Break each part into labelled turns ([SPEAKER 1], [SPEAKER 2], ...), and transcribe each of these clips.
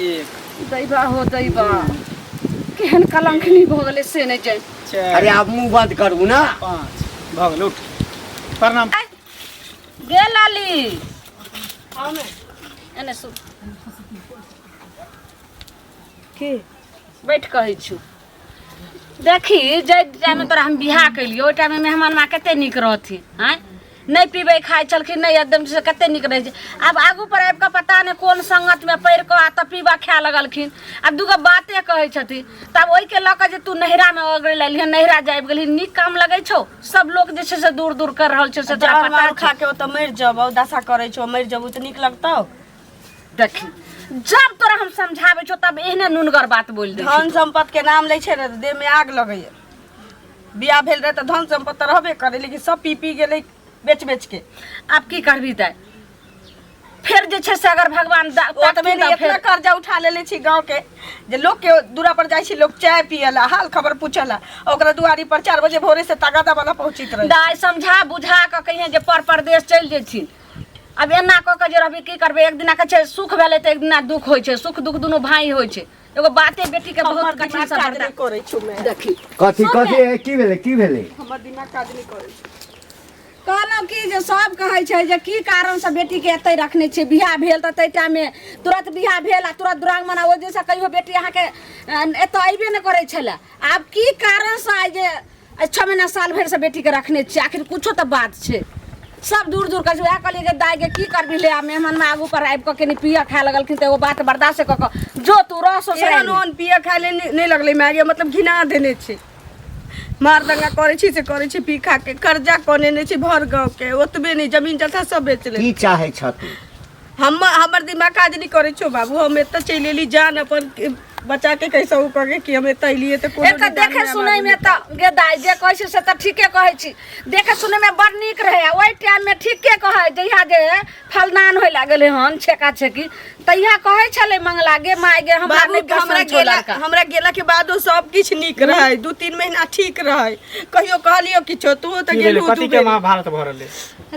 [SPEAKER 1] एक
[SPEAKER 2] दैबा हो दैबा केहन कलंकनी भऽ गेलै से नहि जानि
[SPEAKER 1] चारि
[SPEAKER 3] अरे आब मुंह बंद करू ना
[SPEAKER 1] पाँच भऽ गेल उठ प्रणाम
[SPEAKER 2] गे लाली एने सुन
[SPEAKER 4] की
[SPEAKER 2] बैठ कहै छु देखी जाहि टाइममे तोरा हम बियाह केलियौ ओहि टाइममे मेहमानमा कते नीक रहथिन आँय नहि पीबै खाइ छलखिन नहि एकदम से कते नीक रहै छै आब आगू पर आबि कऽ पता नहि कोन संगतमे पड़ि कऽ आ तऽ पीबा खाए लगलखिन आब दूगो बाते कहै छथिन तब ओहिके लऽ कऽ जे तू नैहरामे अगड़े लेलिहन नैहरा जाबि गेलही नीक काम लगै छौ सब लोक जे छै से दूर दूर कर रहल छै से तोरा
[SPEAKER 4] जहर
[SPEAKER 2] पता
[SPEAKER 4] मारू
[SPEAKER 2] छौ
[SPEAKER 4] खा के ओतऽ मरि जबौ दशा करै छौ मरि जबौ तऽ नीक लगतौ
[SPEAKER 2] देखी जब तोरा हम समझाबै छौ तब एहने नुनगर बात बोल दै
[SPEAKER 4] धन सम्पत्ति के नाम लै छै ने तऽ देह में आग लगैया बियाह भेल रहै तऽ धन सम्पत्ति तऽ रहबे करै लेकिन सब पी पी गेलै बेच बेच के
[SPEAKER 2] आब की करबी दाइ फेर जे छै से अगर भगवान
[SPEAKER 4] ओतबे
[SPEAKER 2] ताकथिन
[SPEAKER 4] नहि
[SPEAKER 2] तऽ
[SPEAKER 4] इतना
[SPEAKER 2] फेर
[SPEAKER 4] कर्जा उठा लेले छी गाँव के जे लोग के दूरा पर जाइ छी लोग चाय पियला हाल खबर पूछला ओकरा दुआरी पर 4 बजे भोरे से तगादा वाला पहुंचित रहे
[SPEAKER 2] दाइ समझा बुझा कऽ कहिये जे पर परदेश चलि जेथिन आब एना कऽ कऽ जे रहबी की करबै एक दिना कहै छै सुख भेलै तऽ एक दिना दुख होइ छै सुख दुख दुनू भाई होइ छै एगो बाते बेटी के बहुत
[SPEAKER 4] हमर
[SPEAKER 2] कठिन
[SPEAKER 4] दिमाग
[SPEAKER 2] से
[SPEAKER 4] काज
[SPEAKER 2] बर्दाश्त
[SPEAKER 4] नहीं करै छु मैं
[SPEAKER 2] देखी
[SPEAKER 3] कथी
[SPEAKER 2] सुन
[SPEAKER 3] कथी
[SPEAKER 2] ने।
[SPEAKER 3] हे, की भेलै की भेलै
[SPEAKER 4] हमर दिमाग काज नहीं करै छै
[SPEAKER 2] कहलहुँ कि जे सब कहै छै जे की कारणसँ बेटीके एतै रखने छियै बियाह भेल तऽ ताहि टाइममे तुरन्त बियाह भेल आ तुरन्त दुरागमन आ ओहि दिनसँ कहियो बेटी अहाँके एतऽ अयबे नहि करै छलै आब की कारणसँ आइ जे आइ 6 महीना साल भरिसँ बेटीके रखने छियै आखिर कुछो तऽ बात छै सब दूर दूर कहै छै उएह कहलियै जे दाइके की करबी ले आ मेहमानमे आगू पर आबि कऽ कनि पियऽ खाए लगलखिन तऽ एगो बात बर्दाश्त कऽ कऽ जो तू रह
[SPEAKER 4] एहन
[SPEAKER 2] ससुरारिमे
[SPEAKER 4] ओहन पिए खाय ले नहि लगलै माय मतलब घिना देने छै मार दंगा करै छी से करै छी पी खा के कर्जा कऽ नेने छी भर गाँव के ओतबे नहि जमीन जथा सब बेच ले
[SPEAKER 3] की चाहै छह तू
[SPEAKER 4] हम हमर दिमाग काज नहि करै छौ बाबू हम एतऽ चलि एली जान अपन बचा के कैसे उ कऽ के कि हम एतऽ एलियै तऽ कोनो
[SPEAKER 2] एक तऽ
[SPEAKER 4] निदान
[SPEAKER 2] देखे
[SPEAKER 4] नहि
[SPEAKER 2] सुनै
[SPEAKER 4] आबि
[SPEAKER 2] में तऽ गे दाइ जे कहै छी से तऽ ठीके कहै छी देखे सुनै में बड़ नीक रहै आ ओहि टाइम में ठीके कहै जहिया जे फलनान होय लागल हन छेका छेकी तहिया कहै छलै मंगला गे माय गे हमरा
[SPEAKER 4] बाबू
[SPEAKER 2] नहि
[SPEAKER 4] हमरा
[SPEAKER 2] पसंद छौ
[SPEAKER 4] गेला
[SPEAKER 2] लड़का
[SPEAKER 4] हमरा गेला के बादो सब किछु नीक रहै 2-3 महीना ठीक रहै कहियो कहलियो किछो तू तऽ
[SPEAKER 1] की भेलै
[SPEAKER 4] गेलू
[SPEAKER 1] कथी
[SPEAKER 4] दू
[SPEAKER 1] के
[SPEAKER 4] बेर
[SPEAKER 1] महाभारत भऽ रहलै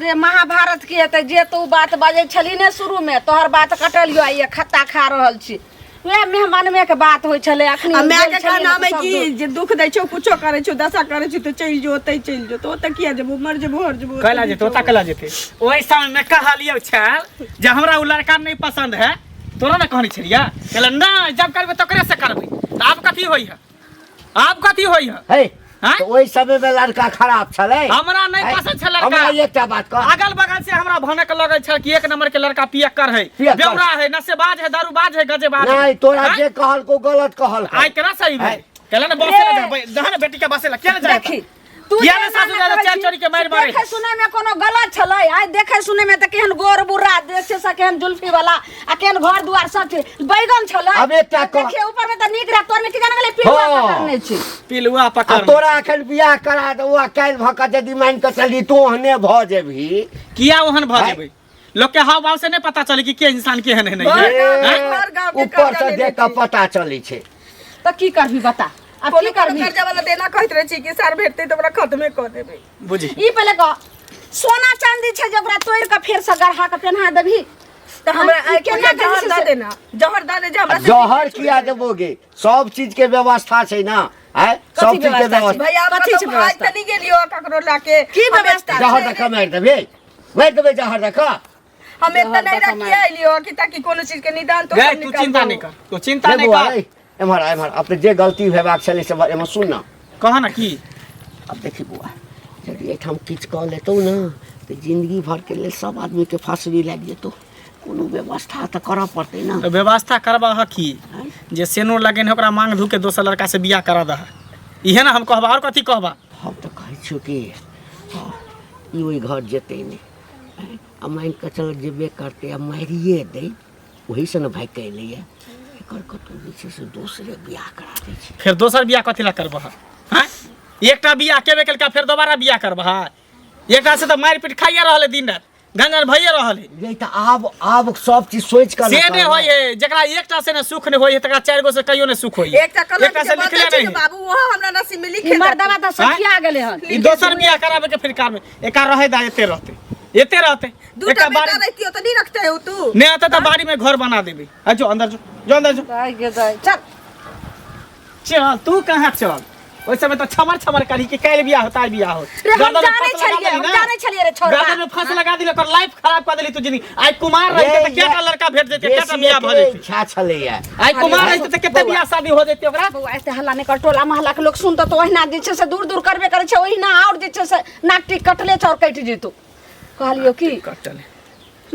[SPEAKER 2] रे महाभारत की हेतै जे तू बात बाजै छली ने शुरू में तोहर बात कटलियो आइए खत्ता खा रहल छी वएह मेहमानमे के बात होइ छलै अखनी
[SPEAKER 4] आ माय
[SPEAKER 2] गेल
[SPEAKER 4] के
[SPEAKER 2] छलियै
[SPEAKER 4] कहना
[SPEAKER 2] ने
[SPEAKER 4] में
[SPEAKER 2] तऽ सब
[SPEAKER 4] कि
[SPEAKER 2] दूर।
[SPEAKER 4] जे दुख दै छौ कुछो करै छौ दशा करै छौ तऽ चलि जो ओतै चलि जो तऽ ओतऽ किया जेबो मर जेबो हर जेबो
[SPEAKER 1] कैला जेतै ओतऽ कैला जेतै ओहि समय में कहलियौ छल जे हमरा ओ लड़का नहीं पसंद है तोरा ने कहने छलियै कहले नहीं जब करबै तकरे से करबै तऽ आब कथी होइ है आब कथी होइ है
[SPEAKER 3] हे
[SPEAKER 1] आँय?
[SPEAKER 3] तऽ ओहि समय में लड़का खराब छलै
[SPEAKER 1] हमरा नहि
[SPEAKER 3] आँय?
[SPEAKER 1] पसंद छल लड़का
[SPEAKER 3] हमरा एकटा बात कह
[SPEAKER 1] अगल बगल से हमरा भनक लगल छल कि एक नंबर के लड़का पियक्कर है
[SPEAKER 3] पियक्कर।
[SPEAKER 1] बेवड़ा है नशेबाज है दारूबाज है गजेबाज है
[SPEAKER 3] नहीं तोरा
[SPEAKER 1] आँय?
[SPEAKER 3] जे कहलको गलत कहलको
[SPEAKER 1] आइ केना सही भेल
[SPEAKER 3] आँय?
[SPEAKER 1] कहले ने बसे ला जा जहाँ ने बेटी के बसे ला किया ने जाए
[SPEAKER 2] देखी तू
[SPEAKER 1] किया
[SPEAKER 2] जे
[SPEAKER 1] ने सासु
[SPEAKER 2] एना
[SPEAKER 1] दादा
[SPEAKER 2] कहै
[SPEAKER 1] चारि
[SPEAKER 2] छी,
[SPEAKER 1] चोरी के मारि मारे
[SPEAKER 2] देखे सुने में कोनो गलत छलै आइ देखे सुने में तऽ केहन गोर बुर्रा देखे से केहन जुल्फी वाला आ केहन घर दुआर सब छै बैगन छलै
[SPEAKER 3] आब एकटा कह-
[SPEAKER 2] देखिए ऊपर में तऽ नीक रह तोर में की जाने गेलै पिलुआ
[SPEAKER 3] हाँ।
[SPEAKER 2] पकड़ने छै
[SPEAKER 1] पिलुआ
[SPEAKER 3] आ
[SPEAKER 1] पकड़
[SPEAKER 3] तोरा एखन बियाह करा दे आ काल्हि भऽ कऽ यदि मानि कऽ चली तू ओहने भऽ जेबही
[SPEAKER 1] किया ओहन भऽ
[SPEAKER 3] आँय?
[SPEAKER 1] जेबै लोग के हाव भाव से नहीं पता चले कि के इंसान केहन है नहीं
[SPEAKER 4] भर
[SPEAKER 1] है
[SPEAKER 4] गाँव
[SPEAKER 1] आँय?
[SPEAKER 4] के- भर गाँव के
[SPEAKER 3] ऊपर
[SPEAKER 4] कर्जा
[SPEAKER 3] से
[SPEAKER 4] लेने
[SPEAKER 3] देख कऽ
[SPEAKER 4] छी।
[SPEAKER 3] पता चलै छै
[SPEAKER 2] तऽ की करबी बता आब
[SPEAKER 4] कोनो
[SPEAKER 2] की करबी
[SPEAKER 4] कर्जा वाला देना कहैत रहै छी कि सार भेटतै तऽ ओकरा खत्मे कऽ देबै
[SPEAKER 1] बुझी
[SPEAKER 2] ई पहिले कह सोना चांदी छै जे ओकरा तोड़ि कऽ फेर से गढ़ा कऽ पेन्हा देबही
[SPEAKER 4] तऽ हमरा
[SPEAKER 2] ई
[SPEAKER 4] आइ
[SPEAKER 2] केना
[SPEAKER 4] केना
[SPEAKER 2] करै
[SPEAKER 4] जहर
[SPEAKER 2] छै
[SPEAKER 4] दऽ
[SPEAKER 2] से?
[SPEAKER 4] देना जहर दऽ दे जे हमरा से
[SPEAKER 3] जहर किया देबोगे सब चीज के व्यवस्था छै ना आँय सब चीज के
[SPEAKER 2] व्यवस्था छै?
[SPEAKER 3] व्यवस्था
[SPEAKER 4] भैया
[SPEAKER 2] कथी छै
[SPEAKER 4] कथी
[SPEAKER 2] व्यवस्था?
[SPEAKER 4] तऽ नहि गेलियो ककरो लाके
[SPEAKER 2] की व्यवस्था
[SPEAKER 3] जहर दऽ कऽ मारि देबै मारि देबै जहर दऽ कऽ
[SPEAKER 4] हम एतऽ
[SPEAKER 2] जहर
[SPEAKER 4] नहि
[SPEAKER 2] दऽ कऽ
[SPEAKER 4] रखिए अइलियो कि ताकि कोनो चीज के निदान तो
[SPEAKER 1] गए तू चिंता नहीं कर तू चिंता
[SPEAKER 3] रे
[SPEAKER 1] नहीं
[SPEAKER 3] बौआ
[SPEAKER 1] कर
[SPEAKER 3] रे, एम्हर आ, एम्हर अपने जे गलती हेबाक छलै से एम्हर सुन ना
[SPEAKER 1] कह ना की
[SPEAKER 3] अब देखी बौआ यदि एहिठाम किछु कऽ लेतौ ने तऽ जिंदगी भरके लेल सब आदमीके फँसरी लागि जेतौ कोनो व्यवस्था तऽ करऽ पड़तै ने
[SPEAKER 1] तो व्यवस्था करबा ह की जे सेनो लगेन है ओकरा मांग धू के दोसर लड़का से बियाह करा दह इहे ना हम कहबा और कथी कहबा
[SPEAKER 3] हम तऽ कहै छियौ कि हँ, ई ओहि घर जेतै नहि आ मानि कऽ चल जेबे करतै आ मारिए दै ओहीसँ ने भागि कऽ एलैए एकर कतहु जे छै से दोसरे बियाह करा दै छै
[SPEAKER 1] फेर दोसर बियाह कथी ला करबह हँ एकटा बियाह केबे केलका फेर दोबारा बियाह करबह एकटा से तऽ मारि पीट खाइए रहल है दिन राति गंजन भइए रहल है
[SPEAKER 3] नहीं तऽ आब आब सब चीज सोचि कऽ
[SPEAKER 1] से
[SPEAKER 3] ने
[SPEAKER 1] नहि
[SPEAKER 3] करबै।
[SPEAKER 1] होइ है जकरा एकटा से ने सुख नहि होइ है तकरा चारि गो से कहियो नहि सुख होइ है
[SPEAKER 4] एकटा कलम
[SPEAKER 1] एकटा
[SPEAKER 4] के
[SPEAKER 1] से
[SPEAKER 4] बात
[SPEAKER 1] लिखले
[SPEAKER 4] छै
[SPEAKER 1] नहि
[SPEAKER 4] ने
[SPEAKER 1] है।
[SPEAKER 4] बाबू वहाँ हमरा नसीब में लिखे
[SPEAKER 2] ई मर्दवा तऽ सखिया गेलै हन
[SPEAKER 1] ई दोसर बियाह कराबे के फिर कार में एका रहे दा एते रहते एते रहते।
[SPEAKER 4] दूटा
[SPEAKER 1] एकटा
[SPEAKER 4] बेटा
[SPEAKER 1] बाड़ी
[SPEAKER 4] रहितियो तऽ नहीं रखते हो तू।
[SPEAKER 1] नहीं आता तो बाड़ी में घर बना देबी। आ जो अंदर जो, जो अंदर जो।
[SPEAKER 2] दाइ गे दाइ, चल।
[SPEAKER 1] चल तू कहाँ चल, ओहि समय तो छमर छमर करी कि काल्हि बियाह होता बियाह हो।
[SPEAKER 2] रे हम
[SPEAKER 1] गर्दन में
[SPEAKER 2] जानै
[SPEAKER 1] फांस लगा
[SPEAKER 2] छलियै,
[SPEAKER 1] देली
[SPEAKER 2] हम
[SPEAKER 1] ना।
[SPEAKER 2] जानै छलियै रे छोरा।
[SPEAKER 1] गर्दन में फांस लगा दिली, ओकर लाइफ खराब कर देली तू जिंदगी। आइ कुमार रहिते तऽ
[SPEAKER 3] ये,
[SPEAKER 1] केटा लड़का भेट जेतै, केटा
[SPEAKER 3] बेसी
[SPEAKER 1] बियाह भऽ
[SPEAKER 3] एकरे
[SPEAKER 1] जेतै।
[SPEAKER 3] इच्छा छलैया।
[SPEAKER 1] आइ कुमार रहिते तऽ कते बियाह शादी हो जेतै ओकरा।
[SPEAKER 2] बौआ एते हल्ला नहि कर, टोला मोहल्ला के लोक सुनतौ तऽ ओहिना जे छै से दूर दूर करबे करै छै, ओहिना आओर जे छै से नाक टीक कटले छै आओर कटि जेतौ। कहलियौ की
[SPEAKER 1] कटल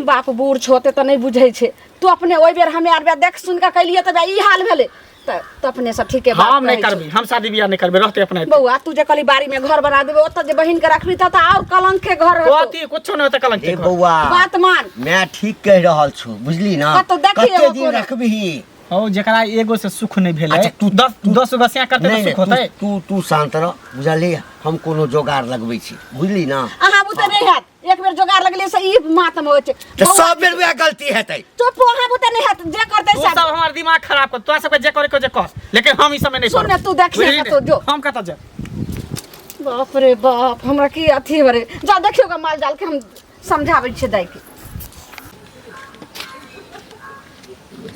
[SPEAKER 2] बाप बूढ़ छौ ओते तऽ नहि बुझै छै, तू अपने ओहि बेर हमे आर देख सुनि कऽ कैलियै तऽ ई हाल भेलै, तऽ तऽ अपने सब ठीके बात
[SPEAKER 1] हम नहि
[SPEAKER 2] कहै छौ।
[SPEAKER 1] करबी, हम शादी बियाह नहि करबी, रहते अपने एते।
[SPEAKER 2] बौआ तू जे कहली बाड़ी में घर बना देबै, ओतऽ जे बहिन के रखबी तऽ आओर कलंक के घर होतौ।
[SPEAKER 1] अथी कुछो नहि होतै कलंक के
[SPEAKER 3] ए
[SPEAKER 1] घर।
[SPEAKER 3] बौआ
[SPEAKER 2] बात मान।
[SPEAKER 3] मैं ठीक कहि रहल छु, बुझली ना?
[SPEAKER 2] कतौ देखी
[SPEAKER 3] कते
[SPEAKER 2] एगो
[SPEAKER 3] दिन
[SPEAKER 2] कोनो।
[SPEAKER 3] रखबही?
[SPEAKER 1] हौ जकरा एगो से सुख नहि भेलै,
[SPEAKER 3] अच्छा, तू-
[SPEAKER 1] 10 गो सिया करतै तऽ
[SPEAKER 3] नहीं,
[SPEAKER 1] सुख
[SPEAKER 3] नहीं,
[SPEAKER 1] होतै।
[SPEAKER 3] तू तू तू शांत रह, बुझलियै? हम कोनो जोगाड़ लगबै छी, बुझली ना?
[SPEAKER 2] अहाँ बुते नहि हैत, एक बेर जोगाड़ लगले से ई मातम होइ छै।
[SPEAKER 3] तऽ
[SPEAKER 2] बौआ,
[SPEAKER 3] सब बेर वएह गलती हेतै।
[SPEAKER 2] चुप, अहाँ बुते नहि हैत, जे करतै
[SPEAKER 1] तू
[SPEAKER 2] सब।
[SPEAKER 1] सब हमर दिमाग खराब कर, तोरा सबके जे करे के जे कर, लेकिन हम ई समय नहि
[SPEAKER 2] सुन
[SPEAKER 1] करब।
[SPEAKER 2] ने, तू देखिए
[SPEAKER 1] बुझली
[SPEAKER 2] कतौ
[SPEAKER 1] ने?
[SPEAKER 2] जो।
[SPEAKER 1] हम कतऽ जायब?
[SPEAKER 2] बाप रे बाप, हमरा की अथी भरे जा देखियौ ग माल जाल के हम समझाबै छियै दाइ के।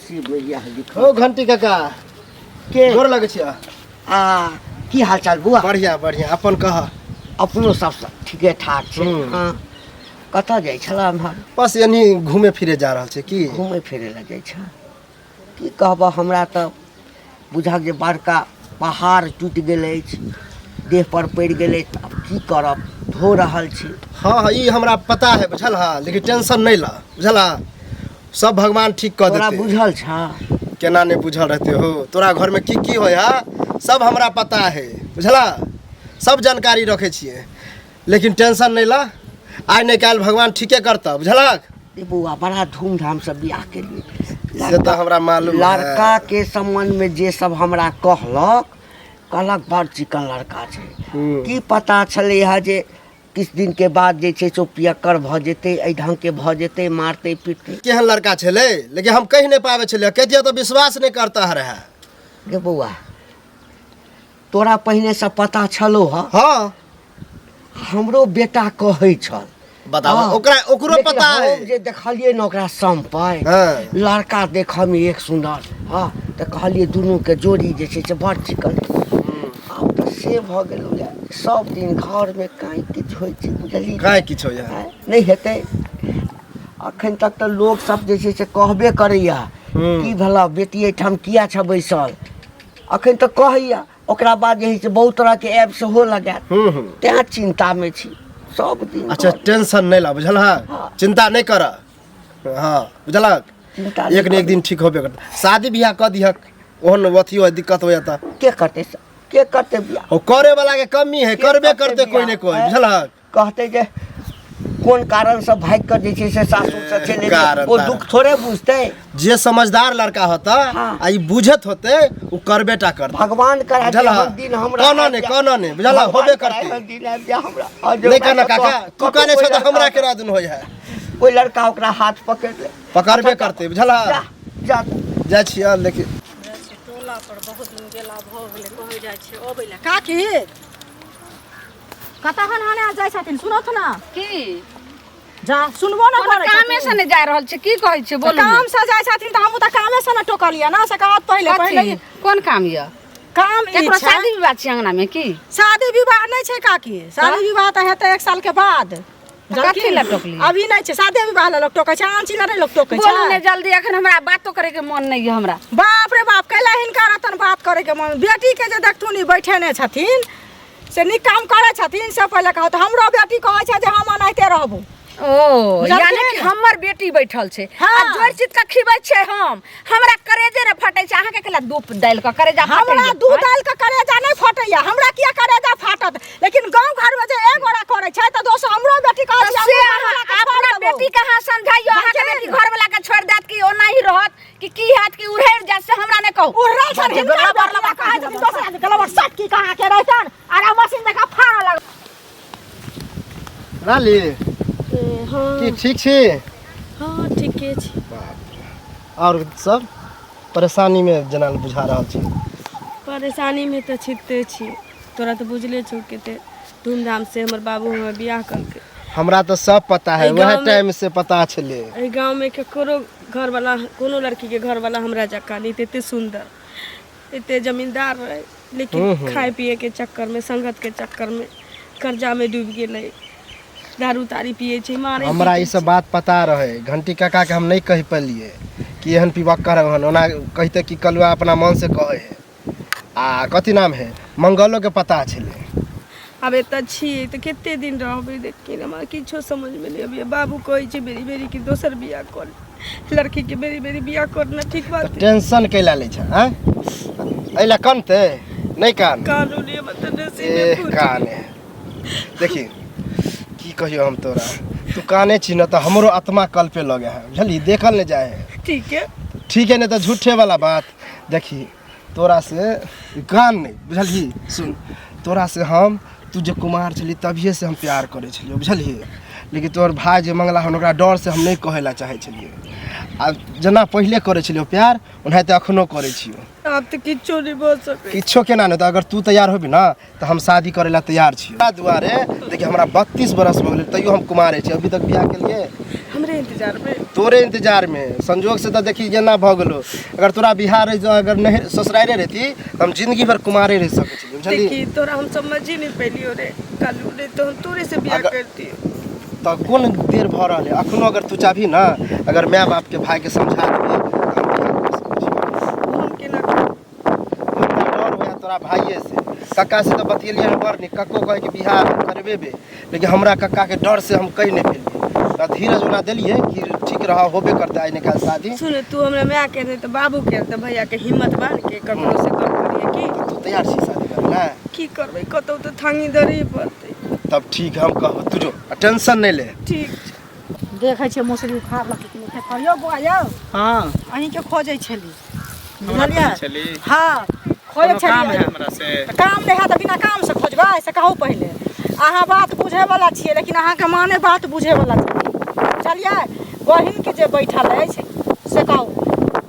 [SPEAKER 3] शिव मैया लिखल।
[SPEAKER 5] ओ घंटी काका
[SPEAKER 3] के
[SPEAKER 5] गोर लगै छियै।
[SPEAKER 3] आ की हाल चाल बुआ?
[SPEAKER 5] बढ़िया बढ़िया, अपन कह।
[SPEAKER 3] अपनो सब ठीके ठाक छै।
[SPEAKER 5] हम्म।
[SPEAKER 3] हाँ, कतऽ जाइ छला एम्हर?
[SPEAKER 5] बस यानी घूमे फिरे जा रहल छै। की
[SPEAKER 3] घूमे फिरे लए जाइ छ? की कहबह, हमरा तऽ बुझक जे बड़का पहाड़ टूटि गेल अछि, देह पर पड़ि गेल अछि, आब की करब, धो रहल छी।
[SPEAKER 5] हाँ हाँ, ई हमरा पता है, बुझल हा, लेकिन टेंशन नहीं ला, बुझल हा, सब भगवान ठीक कऽ
[SPEAKER 3] तोरा
[SPEAKER 5] देते।
[SPEAKER 3] बुझल छ?
[SPEAKER 5] केना नहीं बुझल रहते हो, तोरा घर में की की होय हा सब हमरा पता है, बुझला, सब जानकारी रखे छियै, लेकिन टेंशन नहीं ला, आइ नहीं काल्हि भगवान ठीके करता, बुझलक?
[SPEAKER 3] ए बौआ, बड़ा धूमधाम से बियाह केलियै।
[SPEAKER 5] से तऽ हमरा मालूम है।
[SPEAKER 3] लड़का के संबंध में जे सब हमरा कहलक, कहलक बड़ चिकन लड़का छै। की पता छलै हँ जे किछु दिन के बाद जे छै से ओ पियक्कर भऽ जेतै, एहि ढंग के भऽ जेतै, मारतै पीटतै।
[SPEAKER 5] केहन लड़का छलै, लेकिन हम कहि नहि पाबै छलियै, कहितियै तऽ विश्वास नहि करता रहए।
[SPEAKER 3] गे बौआ, तोरा पहिने से पता छलो हँ?
[SPEAKER 5] हाँ।
[SPEAKER 3] हमरो बेटा कहै छल।
[SPEAKER 5] बताबऽ,
[SPEAKER 3] हाँ।
[SPEAKER 5] ओकरा ओकरो
[SPEAKER 3] लेकिन
[SPEAKER 5] पता
[SPEAKER 3] हम
[SPEAKER 5] है।
[SPEAKER 3] जे देखलियै ने ओकरा सम्पै,
[SPEAKER 5] हाँ।
[SPEAKER 3] लड़का देखऽ मे एक सुन्दर, हँ, तऽ कहलियै दुनू के जोड़ी जे छै से बड़ चिकन। आब तऽ से भऽ गेलौ ये, सब दिन घर मे काँय किछु होइ छै, बुझलियै?
[SPEAKER 5] काँय किछु होइए।
[SPEAKER 3] आँय, नहि हेतै। अखन तक तऽ लोक सब जे छै से कहबे करैया, की भेलौ बेटी एहिठाम किया छ बैसल, अखन तऽ कहैया। ओकरा बाद जे है से बहुत तरह के ऐप सेहो लगायत, तें चिंता में छी सब दिन।
[SPEAKER 5] अच्छा टेंशन नहीं ला, बुझल है?
[SPEAKER 3] हाँ।
[SPEAKER 5] चिंता नहीं कर, हाँ बुझलक?
[SPEAKER 3] चिंता नहीं
[SPEAKER 5] एक ने एक दिन ठीक होबे करत। शादी बियाह कऽ दिहक, ओहन अथी हो दिक्कत हो जाता।
[SPEAKER 3] के करते, के करते बियाह?
[SPEAKER 5] ओ करे वाला के कमी है,
[SPEAKER 3] के
[SPEAKER 5] करबे
[SPEAKER 3] करते
[SPEAKER 5] करते कोई ने कोई,
[SPEAKER 3] बियाह?
[SPEAKER 5] बुझलक?
[SPEAKER 3] कहते जे कोन कारण से भागि कऽ जे छै से सासुर से चलि एलै,
[SPEAKER 5] कारण
[SPEAKER 3] ओ
[SPEAKER 5] तारण।
[SPEAKER 3] दुख थोड़े बुझतै।
[SPEAKER 5] जे समझदार लड़का होता
[SPEAKER 3] हाँ।
[SPEAKER 5] आ ई बुझत होते, उ करबे टा करता।
[SPEAKER 3] भगवान करा
[SPEAKER 5] बुझल
[SPEAKER 3] जे
[SPEAKER 5] हा?
[SPEAKER 3] एहन दिन हमरा
[SPEAKER 5] कहना
[SPEAKER 3] आबि
[SPEAKER 5] नहि,
[SPEAKER 3] जाय।
[SPEAKER 5] कहना नहि, बुझल हा?
[SPEAKER 3] भगवान
[SPEAKER 5] होबे
[SPEAKER 3] करा
[SPEAKER 5] करतै।
[SPEAKER 3] एहन दिन आबि जाय हमरा। आ जे
[SPEAKER 5] नहि
[SPEAKER 3] ओकरा
[SPEAKER 5] कहना
[SPEAKER 3] कतौ-
[SPEAKER 5] काका, तू
[SPEAKER 3] कतौ
[SPEAKER 5] कहने
[SPEAKER 3] कोइ
[SPEAKER 5] छौ तऽ
[SPEAKER 3] लड़का
[SPEAKER 5] हमरा
[SPEAKER 3] ओकरा-
[SPEAKER 5] केना दिन होइ है,
[SPEAKER 3] कोइ लड़का ओकरा हाथ पकड़ि ले,
[SPEAKER 5] पकड़बे करतै, बुझल हा?
[SPEAKER 3] जा जा।
[SPEAKER 5] जाइ छियै लेकिन
[SPEAKER 4] टोला पर बहुत दिन गेला भऽ गेलै, कहै जाइ छै अबै लए। काकी कतऽ हन हने जाइ छथिन, सुनत ना?
[SPEAKER 2] की
[SPEAKER 4] जा सुनबो ना
[SPEAKER 2] कोनो
[SPEAKER 4] करै
[SPEAKER 2] कामे से नहि जा रहल छै, की कहै छै बोलू ने।
[SPEAKER 4] काम से जाइ छथिन तऽ हमहूँ तऽ कामे से ने टोकलियै ना, से कहत पहिले
[SPEAKER 2] कथी?
[SPEAKER 4] पहिले।
[SPEAKER 2] कोन काम यऽ?
[SPEAKER 4] काम ई
[SPEAKER 2] केकरो
[SPEAKER 4] छै।
[SPEAKER 2] शादी विवाह छै अंगना में की?
[SPEAKER 4] शादी विवाह नहि छै काकी, शादी विवाह तऽ हेतै 1 साल के बाद।
[SPEAKER 2] कथी लए टोकलियै?
[SPEAKER 4] अभी नहि छै शादी विवाह लए लोक टोकै छै, आन चीज लए नहि लोक टोकै
[SPEAKER 2] बोलू ने
[SPEAKER 4] छै।
[SPEAKER 2] जल्दी, अखन हमरा बातो करे के मन नहि यऽ हमरा।
[SPEAKER 4] बाप रे बाप, कैला हिनका रहतन बात करे के मन? बेटी के जे देखथुन ई बैठेने छथिन से नीक काम करै छथिन, से पहिले कहत। हमरो बेटी कहै छै जे हम एनाहिते रहबो।
[SPEAKER 2] ओ
[SPEAKER 4] बुझलखिन?
[SPEAKER 2] यानी कि हमर बेटी बैठल छै
[SPEAKER 4] हाँ।
[SPEAKER 2] आ जोड़ चित के खिबै छै, हम हमरा करेजे ने फटै छै, अहाँके केला दूप दालि के करेजा फटै
[SPEAKER 4] हमरा
[SPEAKER 2] या?
[SPEAKER 4] दूध दालि के करेजा नहि फटैया, हमरा किया करेजा फाटत? लेकिन गाँव घर में जे एक गोरा करै छै तऽ दोसर हमरो बेटी कहै
[SPEAKER 2] तऽ
[SPEAKER 4] छै,
[SPEAKER 2] से
[SPEAKER 4] हमरो
[SPEAKER 2] अहाँ
[SPEAKER 4] घरवला के
[SPEAKER 2] अपना
[SPEAKER 4] छोड़ि देबौ।
[SPEAKER 2] बेटी के अहाँ समझाइयो, अहाँके
[SPEAKER 4] बुझलखिन?
[SPEAKER 2] बेटी घरवला के छोड़ि देत कि ओना ही रहत कि की हैत कि उड़ेर जायत, से हमरा नहि कहू।
[SPEAKER 4] उड़ल छनि हिनकर
[SPEAKER 2] लबर
[SPEAKER 4] बेटी, कहै छथिन दोसर आदमी के लबर सट की कहाँ के रहितन, आर मशीन देखा फाड़ऽ लग।
[SPEAKER 5] लाली
[SPEAKER 6] हाँ।
[SPEAKER 5] की ठीक छी?
[SPEAKER 6] हाँ ठीके छी।
[SPEAKER 5] और सब परेशानी में जेना बुझा रहल छी।
[SPEAKER 6] परेशानी में तऽ छिते छी, तोरा तऽ बुझले छौ कते धूमधाम से हमर बाबू हमर बियाह कलकै,
[SPEAKER 5] हमरा तऽ सब पता है
[SPEAKER 6] एहि
[SPEAKER 5] वएह
[SPEAKER 6] गाँवमे-
[SPEAKER 5] टाइम से पता छलै
[SPEAKER 6] एहि गाँवमे ककरो घरवाला कोनो लड़कीके घरवाला हमरा जकाँ नहि एते सुन्दर एते जमींदार रहै लेकिन खाय पियैके चक्करमे संगतके चक्करमे कर्जामे डूबि गेलै दारू तारी पियै छै मारै
[SPEAKER 5] हमरा
[SPEAKER 6] पीटै
[SPEAKER 5] ई सब बात पता रहै घंटी काका के हम नहि कहि पेलियै कि एहन पिबक्कर ओहन ओना कहिते कि कलुआ अपना मन से कहै है आ कथी नाम है मंगलो के पता छलै
[SPEAKER 6] आब एतऽ छियै तऽ कते दिन रहबै देखिन हमरा किछो समझमे नहि अबैए बाबू कहै छै बेरी बेरी कि दोसर बियाह कऽ ले लड़कीके बेरी बेरी बियाह करना ठीक बात
[SPEAKER 5] तऽ टेंशन कैला लै छै आँय एहि लए कनतै नहि कान
[SPEAKER 6] कानूनी मतलब नसीबे
[SPEAKER 5] ए
[SPEAKER 6] फूटि
[SPEAKER 5] काने देखी की कहियो हम तोरा तू काने छी न तऽ हमरो आत्मा कल्पे लगे है बुझली देखल नहि जाए है
[SPEAKER 6] ठीक है
[SPEAKER 5] ठीक है नहीं तऽ झूठे वाला बात देखी तोरा से कान नहि बुझलही सुन तोरा से हम तू जे कुमार छली तभिए से हम प्यार करै छलियै बुझलियै लेकिन तोहर भाय जे मंगला हन ओकरा डर से हम नहि कहै लए चाहै छलियै आ जेना पहिले करै छलियै प्यार ओनाहिते अखनो करै छियौ
[SPEAKER 6] आब तऽ किछो नहि भऽ सकै
[SPEAKER 5] किछो केना नहि तऽ अगर तू तैयार होबी ना तऽ हम शादी करै लए तैयार छी ताहि दुआरे देखिए हमरा 32 बरस भऽ गेलै तैयो हम कुमारे छी अभी तक बियाह केलिए
[SPEAKER 6] हमरे इंतजार में
[SPEAKER 5] तोरे इंतजार में संजोग से तऽ देखी जेना भऽ गेलो अगर तोरा बिहार रहि अगर नहीं ससुरारे रहती तऽ हम जिंदगी भर कुमारे रहि सकै छलियै बुझलियै
[SPEAKER 6] देखी तोरा हम समझ ही नहीं पैलियो रे कालू रे तो हम तोरे से बियाह करती
[SPEAKER 5] तऽ कोन देर भऽ रहल है अखनो अगर तू चाहबी ना अगर माय बाप के भाई के समझा देबी तऽ हम बियाह कऽ सकै छी।
[SPEAKER 6] हम केना करब?
[SPEAKER 5] हमरा डर होया तोरा भाइये से कक्का से तऽ बतियलियै हन बड़ नीक कक्को कहै कि बियाह हम करबेबे लेकिन हमरा कक्का के डर से हम कहि नहि पेलियै तऽ धीरज ओना देलियै कि ठीक रह होबे करतै आइ निकाल शादी
[SPEAKER 6] सुन तू हमरा माय के नहि तऽ बाबू के तऽ भैया के हिम्मत बान्ह के ककरो से गप करिए की
[SPEAKER 5] तू तैयार छी शादी करै लए
[SPEAKER 6] की करबै कतौ तऽ थांगी धरही पड़तै
[SPEAKER 5] तब ठीक हम कहब तू जो आ टेंशन नहि ले
[SPEAKER 6] ठीक छै
[SPEAKER 7] देखै छियै मौसरी उखाड़लक कि नहि कहियौ बौआ यौ
[SPEAKER 1] हाँ
[SPEAKER 7] अहीँके खोजै छली
[SPEAKER 1] हमरा
[SPEAKER 7] बुझलियै
[SPEAKER 1] खोजै छली?
[SPEAKER 7] हँ खोजै
[SPEAKER 1] कोनो काम
[SPEAKER 7] छली
[SPEAKER 1] है हमरा से
[SPEAKER 7] तऽ काम नहि हैत तऽ बिना कामसँ खोजबै से कहू पहिले अहाँ बात बुझैवला छियै लेकिन अहाँके माँ नहि बात बुझैवला छथिन बुझलियै बहिनके जे बैठल अछि से कहू